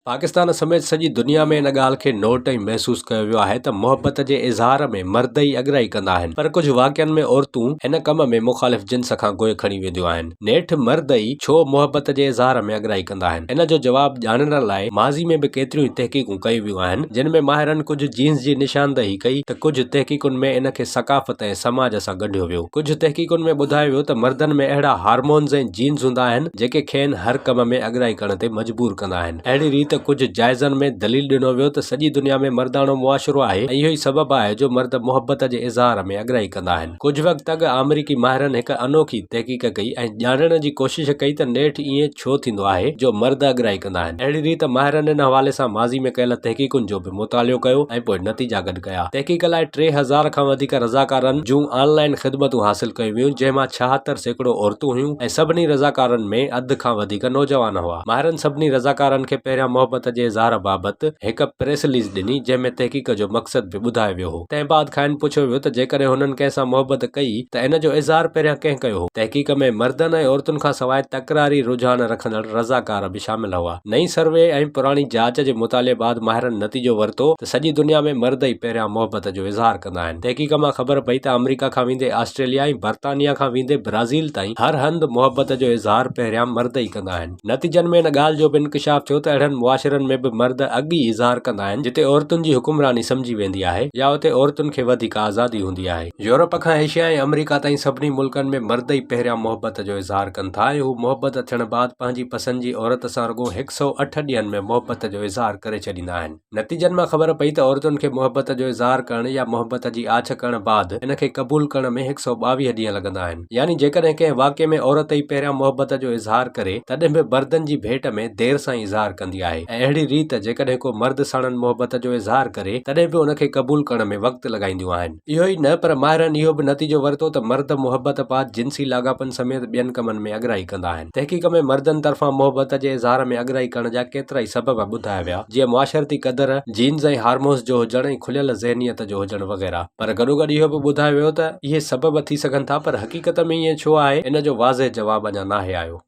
پاڪستان سميت سڄي دنيا ۾ ان ڳالهه کي نوٽ ۽ محسوس ڪيو ويو آهي ته محبت جي اظهار ۾ مرد ئي اڳرائي ڪندا آهن پر ڪجهه واقعن ۾ عورتون ان ڪم ۾ مخالف جنس کان گوء کڻي وينديون آهن. نيٺ مرد ئي ڇو محبت جي اظهار ۾ اڳرائي ڪندا آهن؟ ان جو جواب ڄاڻڻ لاء ماضي ۾ به ڪيتريون ئي تحقيقون ڪيون ويون آهن جن ۾ ماهرن ڪجهه جينز جي نشاندهي ڪئي ته ڪجهه تحقيقن ۾ ان کي ثقافت ۽ سماج سان ڳنڍيو ويو. ڪجهه تحقيقن ۾ ٻڌايو ويو ته مردن ۾ اهڙا هارمونز ۽ جينز هوندا آهن جيڪي کين هر ڪم ۾ اڳرائي ڪرڻ تي مجبور ڪندا آهن. اهڙي ريت ڪجهه جائزن ۾ دليل ڏنو ويو ته سڄي دنيا ۾ مرداڻو معاشرو آهي ۽ اهو ئي سبب آهي جو مرد محبت جي اظهار ۾ اڳرائي ڪندا آهن. ڪجهه وقت اڳ آمريڪي ماهرن هڪ انوکي تحقيق ڪئي ۽ ڄاڻڻ جي ڪوشش ڪئي ته نيٺ ائين ڇو ٿيندو آهي جو مرد اڳرائي ڪندا آهن. اهڙي ريت ماهرن ان حوالي سان ماضي ۾ ڪيل تحقيقن جو به مطالعو ڪيو ۽ پوء نتيجا گڏ ڪيا. تحقيق لاء 3000 کان وڌيڪ رضاڪارن جون آن لائين خدمتون حاصل ڪيون ويون جنهن مان 76% عورتون هيون ۽ سڀني رضاڪارن ۾ اڌ کان وڌيڪ نوجوان هئا. ماهرن سڀني رضاڪارن کي پهريان محبت جي اظهار بابت هڪ پريس رليز ڏني جنهن ۾ تحقيق جو مقصد به ٻڌايو ويو هو. تنهن بعد کانئن پڇيو ويو ته جيڪڏهن هنن ڪنهن سان محبت ڪئي ته ان جو اظهار پهريان ڪنهن ڪيو هو. تحقيق ۾ مردن ۽ عورتن کانسواء تڪراري رجحان رکندڙ رضاڪار به شامل هئا. نئين سروي ۽ پراڻي جاچ جي مطالعي بعد ماهرن نتيجو ورتو ته سڄي دنيا ۾ مرد ئي پهريان محبت جو اظهار ڪندا آهن. تحقيق مان خبر پئي ته آمريڪا کان ويندي آسٽريليا ۽ برطانيا کان ويندي برازيل تائين هر هنڌ محبت جو اظهار پهريان مرد ئي ڪندا آهن. نتيجن ۾ ان ڳالهه جو به انڪشاف ٿيو ته اهڙن معاشرن ۾ به مرد اڳ ئي اظهار ڪندا آهن جتي عورتن جي حڪمراني سمجهي ويندي آهي يا اتي عورتن کي وڌيڪ آزادي هوندي آهي. يورپ کان ايشيا ۽ آمريڪا تائين سڀني ملڪن ۾ مرد ئي پهريان محبت جو اظهار ڪن ٿا ۽ هو محبت ٿيڻ بعد پنهنجي پسند جي عورت سان رڳو هڪ سئو اٺ ڏينهن ۾ محبت جو اظهار ڪري ڇڏيندا آهن. نتيجن مان خبر پئي ته عورتن کي محبت جو اظهار ڪرڻ يا محبت جي آڇ ڪرڻ بعد ان کي قبول ڪرڻ ۾ هڪ سئو 22 ڏينهن لڳندا آهن. يعني جيڪڏهن ڪنهن واقعي ۾ عورت ئي پهريان محبت جو اظهار ڪري تڏهن به مردن جي ڀيٽ ۾ دير سان ئي اظهار ڪندي آهي ۽ اهڙي ريت جيڪڏهن ڪو مرد ساڻن محبت جو اظهار ڪري تڏهن به ان کي قبول ڪرڻ ۾ وقت لڳائينديون آهن. اهو ئي نه پر ماهرن اهو به نتيجو ورتو ته مرد محبت بعد جنسي لاڳاپن سميت ٻين ڪمن ۾ اڳرائي ڪندا آهن. تحقيق ۾ مردن طرفان محبت جي اظهار ۾ اڳرائي ڪرڻ جا ڪيترائي سبب ٻڌايا ويا جيئن معاشرتي قدر، جينز ۽ هارمونز جو هجڻ ۽ کليل ذهنيت جو هجڻ وغيره پر گڏوگڏ اهو به ٻڌايو ويو ته اهي سبب ٿي سگهن ٿا پر حقيقت ۾ ائين ڇو آهي ان جو واضح جواب اڃا ناهي آيو.